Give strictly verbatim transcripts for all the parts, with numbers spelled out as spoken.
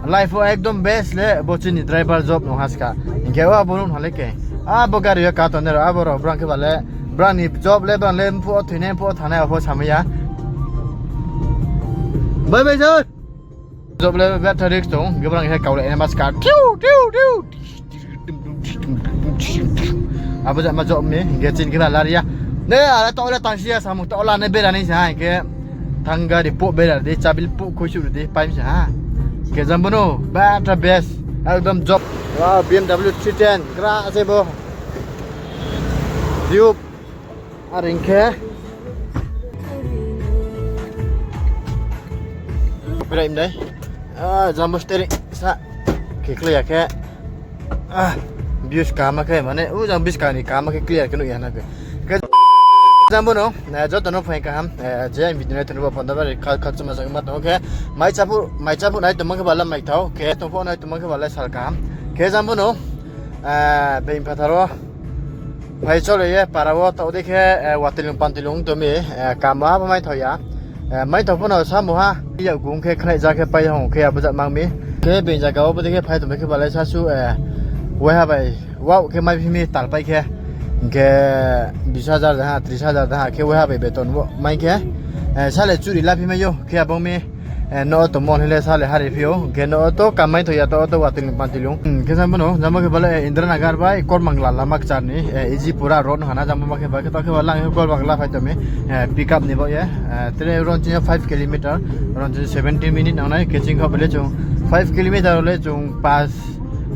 Life o ekdom best le bo chini driver job no haska. Hinkhe o abo no hale ke. Abo gari o katon ro abo ro brang ke bale. Brang ni job le brang le pho thine pho thane pho samaya. Bye bye sir. Job le better risk tong. Hinkhe brang he kaule ene mas ka. Tiu tiu tiu. Abo jama job ni hinkhe chini khe lariya. Ne ara to ola tangsiya samung to ola ne berani sa hinkhe thang gari po berar di chabil po khuisu di paim sa ha. Ke jambono bata best ekdom job. Wow, B M W three ten gra ase bo. Diu. Ar hinkhe Ibrahim dai. Ah, jambo steering sa. Kikli ya khe. Ah, views kaham khe mane u jang biskang ni kaham khe clear khe nukya na khe. Khe jambo no, eh, joto no phai kaham, eh, je ang video nai tongbo panda bari khak khak chuma jang ma tong khe. Mai chapu, mai chapu nai tongma khe bala mai thao. Khe tongpho nai tongma khe bala sal kaham. Khe jambo no, eh, being phatharo. Phai chole ye para o to de khe, eh, watilung pantilung to mi, eh, kama bo mai thoya. Eh, mai to pono samo ha. Ya gung khe khnai ja khe pai hong khe abu ja mang mi. Khe be jaga o bo de khe phai to khe balai sa su, eh, wai ha bai. Wow khe mai phimi tal pai khe. Khe bis hajar da ha, tris hajar da ha khe wai ha bai beton bo mai khe. Eh, sale churi la phi mai yo khe abong mi. Eh, no to mon hile sale hari phio, ke no to kamai to ya to to watil pantilung. Hmm, ke jambo no, jambo ke bale, eh, Indranagar bai Kormangla lama kchar ni, eh, iji pura road hana jambo ma ke ba ke to ke bala ang Kormangla phai to mi, eh, pick up ni bo ye, eh, tre ron chini five kilometer, ron chini seventeen minute nang nai, ke ching kho bale chung five kilometer le chung pas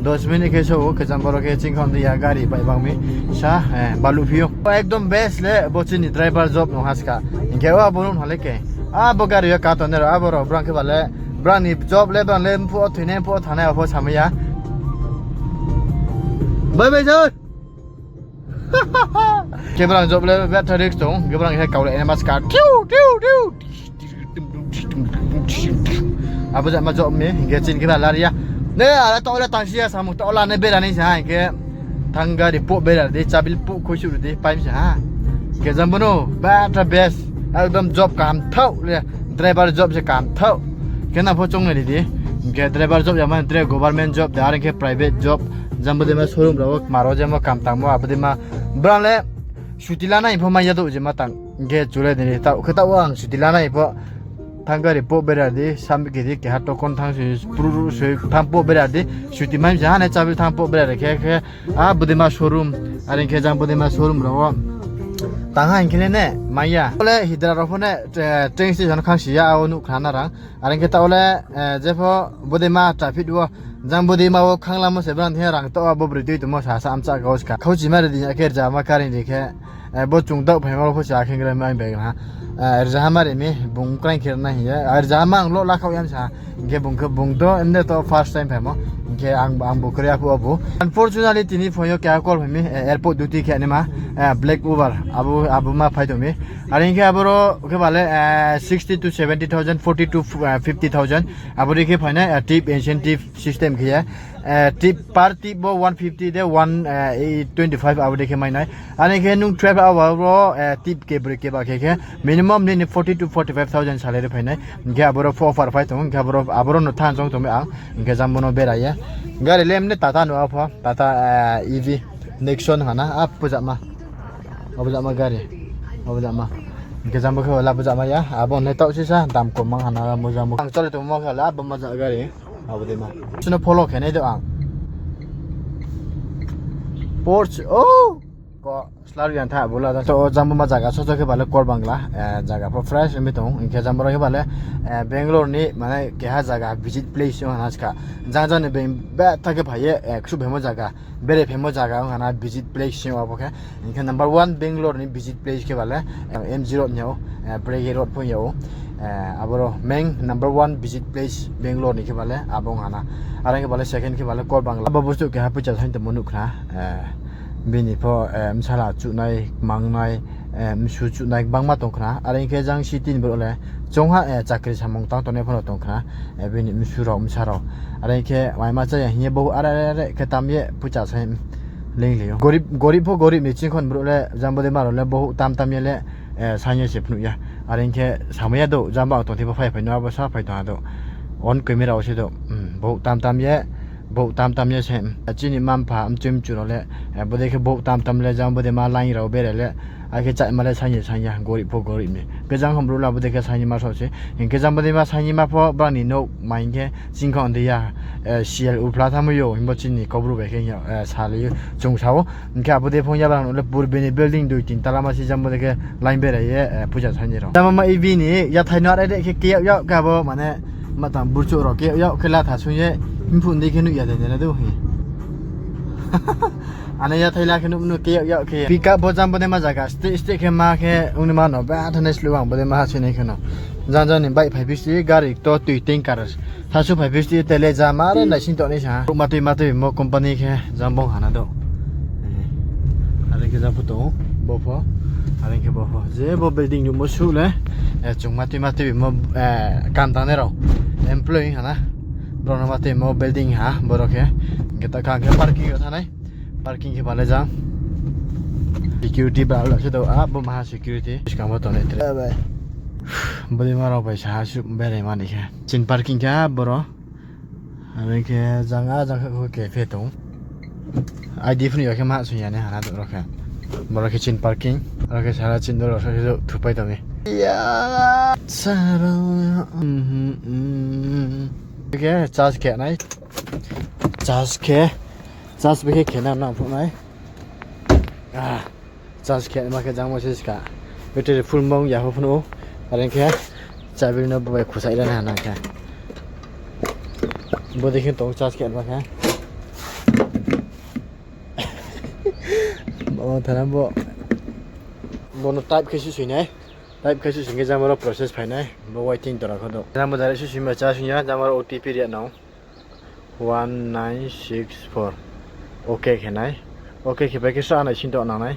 dos minute ke so, ke jambo ro ke ching kho ya gari bai bang mi sa, eh, balu phio. Ekdom best le, bo chini driver job no haska. Hinkhe o abo no hale ke. Ah, bo gari o katon ro, abo ro, brang ke bale, brang ni job le, brang le, pho thine, pho thane, pho samaya. Bye bye, sir. Ke brang job le, better risk tong, ke brang he kaule, ene mas ka, tiu, tiu, tiu. Abo jama job ni, hinkhe chin khe lariya. Ne, ala to ola tangsiya samu, to ola ne berani sa, hinkhe. Thang gari po berar di, chabil po khuisu di, paim sa ha. Ke jambono, bata best, ekdom job kam thau le, driver job se kam thau. Kena pho chong le di, ke driver job ya man, tre government job, da ke private job, jambo de ma showroom ro, maro jemo kam tangmo, abo de ma, brang le, suti lana info ma ya do je ma tang, ke chule de ta, ke ta wang suti lana info, thang gari po berar di, sam ke di, ke ha tokon thang sui, pru sui, thang po berar di, suti ma ja ne chabil thang po berar khe khe, Ah, Budima showroom, are khe jang Budima showroom rogo. Tang ha hinkhe ne, maya. Ole Hidra rok phone, eh, train station khang siya, o nuk khana rang. Are khe ta ole, eh, jepho Budima traffic o, jang Budima o khang lamo se bran the rang to, bo bri twi tongmo sa sa amcha gos ka. Khauchi mari di, aker jama karing di khe, eh, bo chung dok phaima pho sa kheng re mai bag ha. Eh, rja hamari mi, bung krain kher na hiya. Ah, rja hamang lo la khau yam sa. Hinkhe bung khe bung do, ende to first time phaimo. Hinkhe ang, ang bo kwrwi aphu aphu. Unfortunately, tini phoyo kya call phaimi, eh, airport duty khe anima, eh, Black Uber, abo, abo ma phai tongmi. Are hinkhe aboro khe bale, eh, sixty to seventy thousand, forty to, eh, fifty thousand. Abo ri khe phainai, eh, tip incentive system khe ya. Eh, tip per tip bo one fifty de, one, eh, twenty-five abo de khe mainai. Ani khe nung twelve hour o, eh, tip ke brwi ke ba khe khe minimum nini forty to forty-five thousand salary phainai. Hinkhe aboro pho offer phai tongo, hinkhe aboro, aboro no than chong tongbai ang, hinkhe jang bono beraye. Gari lemne Tata no apha, Tata, eh, E V Nexon hana, ap pujakma. Abo pujakma gari. Abo pujakma. Hinkhe jang bo khe la pujakma ya, abo ne tau sisa dam kom mang hana mo jang bo. Ang chole tongmo khe la abo ma ja gari. Abo de ma. Sino follow khe nai do ang. Porsche, oh! Ko, Slarian tha bula da. To, jang bo ma jaga, so, so khe bale Kor Bangla, eh, jaga pho fresh wngwi tongo. Hinkhe jang bo khe bale, eh, Bangalore ni, mane, keha jaga, visit place wng hana ska. Jang jang ni beng, be, ta khe phaiye, eh, ksu bemo jaga, bere phemo jaga wng hana visit place wng abo khe. Hinkhe number one Bangalore ni visit place khe bale, eh, M G Road ni o, eh, Brege Road pho yao. Eh, aboro main number one visit place Bangalore ni khe bale, abo wng hana. Are khe bale second khe bale Kor Bangla. Abo busu keha pucha thain tongmo nuk khna. Eh, Bini pho, eh, bwsala chunai, mangnai, eh, msu chunai bangma tong khna. Are hinkhe jang city ni borok le chongha, eh, chakri samung tang tongnai phano tong khna. Eh, bini msu rok, bwsa rok. Are hinkhe mai ma chaya hinkhe bo are, are, are khe tam ye pucha sai ling lio. Gorib, gorib pho gorib ni chingkhon borok le jang bwdai ma rok le bohu tam tam ye le, eh, sanya se phunuk ya. Are hinkhe samaya do, jang bo ang tong thai bo phai phai no abo sa phai tong ha do. On camera o se do. Hmm, bo tam tam ye, bo tam tam ye se. Hmm, chini mampha, mchim churo le, eh, bo de khe bo tam tam le jang bo de ma line rao bere le. Akhe chai ma le sanya sanya, gorib pho gorib ni. Khe jang hom rula bo de khe sanya ma so se. Hingke jang bo de ma sanya ma pho bang ni nok ma hingke ching kho on de ya, eh, C L uphla thamo yo, himbo chini kobru bai khe ya, eh, sali chung sao. Hingke abo de phung ya bang le purbi ni building dui tin tala ma si jang bo de khe line bere ye, eh, puja sanya rao. Jang ma ibi ni ya thai no are de khe ke ya ya ka bo mane Matang burchuk rok keyok yok khe latha sung ye, himphun di khe nuk ya de nene do hi. Ane ya thaila khe nuk nuk keyok yok khe. Pickup bo jam bo de ma jaga, steh steh khe ma khe, ungni ma no, ba thane slu ang bo de ma ha sini khe no. Jang jang ni bike phai bisti, gari to twi tanker. Thasu phai bisti, tele ja ma re naising to ni sa. Ma twi ma twi mo company khe, jam bong hana do. Eh, are khe jang photo, bo pho, are khe bo pho. Je bo building ni mo su le. Eh, chwng matwi matwi bimo, eh, kam tangnai rok, employee hana, borok no matwi mo building ha borok khe, hingke ta kha hingke parking o thanai, parking khe balai jang, security ba lo se do, ah, bo maha security bwskango tonwi tre, bwdima rok bai saha suk berai mani khe, chin parking khe ah, boro. Aro khe jang ah jang khe cafe tong. I D phone yakhe ma sung yani hana rok khe. Borok khe chin parking. Aro khe sara chin dol rok khe thupai tongi. Ya sara. Mhm, mhm. Khe charge khe nai. Charge khe. Charge bikhe khe na nang phunai. Ah. Charge khe ma khe jang mo se ska. Battery full mong ya ho phano. Are khe chabi no bai khusai rana hana khe. Bo de khe tong charge khe ma khe. O thana bo. Bono type khe su suinai. Type khe su singke jang ro process phainai. Bo waiting tora kho do. Jang bo direct su sima charge ya jang ro O T P ria no. One nine six four. Ok khenai. Ok khepai khe sa nai sinto nangnai.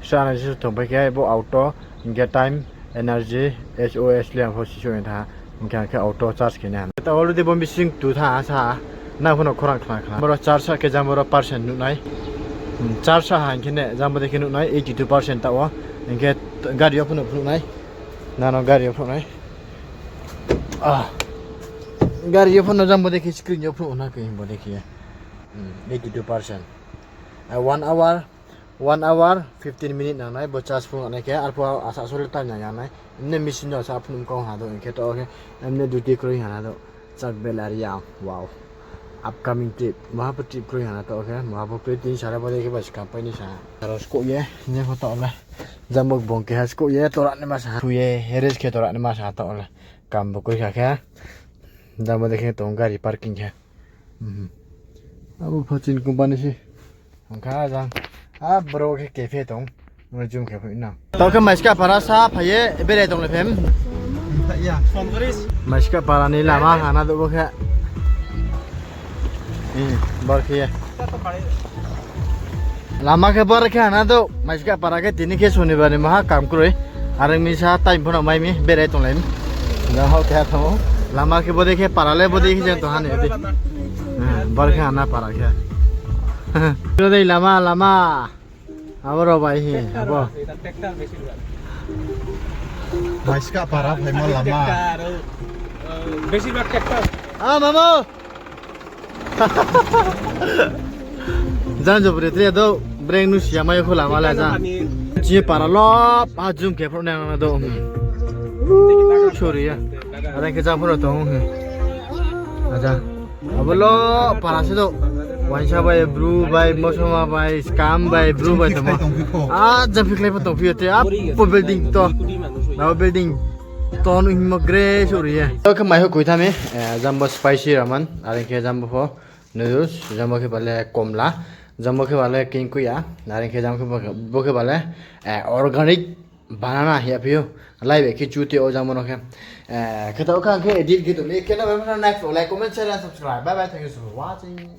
Sa nai sinto tongpai khe bo auto, hingke time, energy, S O S le ang pho sisoi tha. Hingke ang khe auto charge khenai. Ta already bo bising tu tha sa. Na phono khorang khna khna. Boro charge sa khe jang boro percent nuknai. Hmm, charge sa ha hingke ne jang bo de khe nuknai eighty two percent ta o. Hingke gari o phono phunuknai. Nano gari o phunuknai. Ah. Gari yo phone no jang bo dekhi screen yo phone na khe bo dekhi. Hmm, eighty two percent. Ah, one hour, one hour fifteen minute nangnai bo charge phone nai khe arphuh asa asole time nai nangnai. Emne machine no asa phone kong ha do hingke to khe emne duty kroi hana do. Chak bel area. Wow. Upcoming trip. Maha po trip kroi hana to khe. Maha po kroi tin sara bo dekhi bas kapai ni sa. Aro sko ye. Ne photo le. Jambok bong keha sko ye torak ni masa. Thuye heres khe torak ni masa to le. Kam bo koi kha khe. Jamo de khe tong gari parking khe. Mhm. Abo pho chin company si. Ang kha jang. A bro khe cafe tong. Mo jum khe pho na. To khe Maiska para sa phaye bere tong le phem. Ya. Maiska para ni lama hana do bo khe. Hmm, bor khe. Lama khe bor khe hana do, Maiska para khe tini khe sonibar ni maha kam kwrwi. Arang misa time phano mai mi berai tong lai mi. Da hok khe thango. Lama khe bode khe para le bode khe jeng tong hani odi. Hmm, bor khe hana para khe. Kilo dei lama, lama. Abo ro bai hi, abo. Maiska para phaima lama. Besibak tractor. Ah, mamo. Jang jobri tre do breng nu siya mayo khula mala jang. Chi para lo pa jum khe phro nang do. Chori ya. Arang khe jang phro tong. Aja. Abo lo para se do. Waisa bai bru bai mosoma bai scam bai bru bai tamo. Ah, jang phiklai pa tong phiyo te. Ah, po building to. Na building. Ton himo gre suriye. To khe mai ho koi thame, eh, jambo spicy ramen, are khe jambo pho noodles, jambo khe bale komla, jambo khe bale king kuya, are khe jambo khe bo khe bale, eh, organic banana hiya phiyo. Lai be khe chuti o jambo no khe. Eh, khe to kha khe edit khe to ni khe no next like, comment, share and subscribe. Bye bye, thank you so much for watching.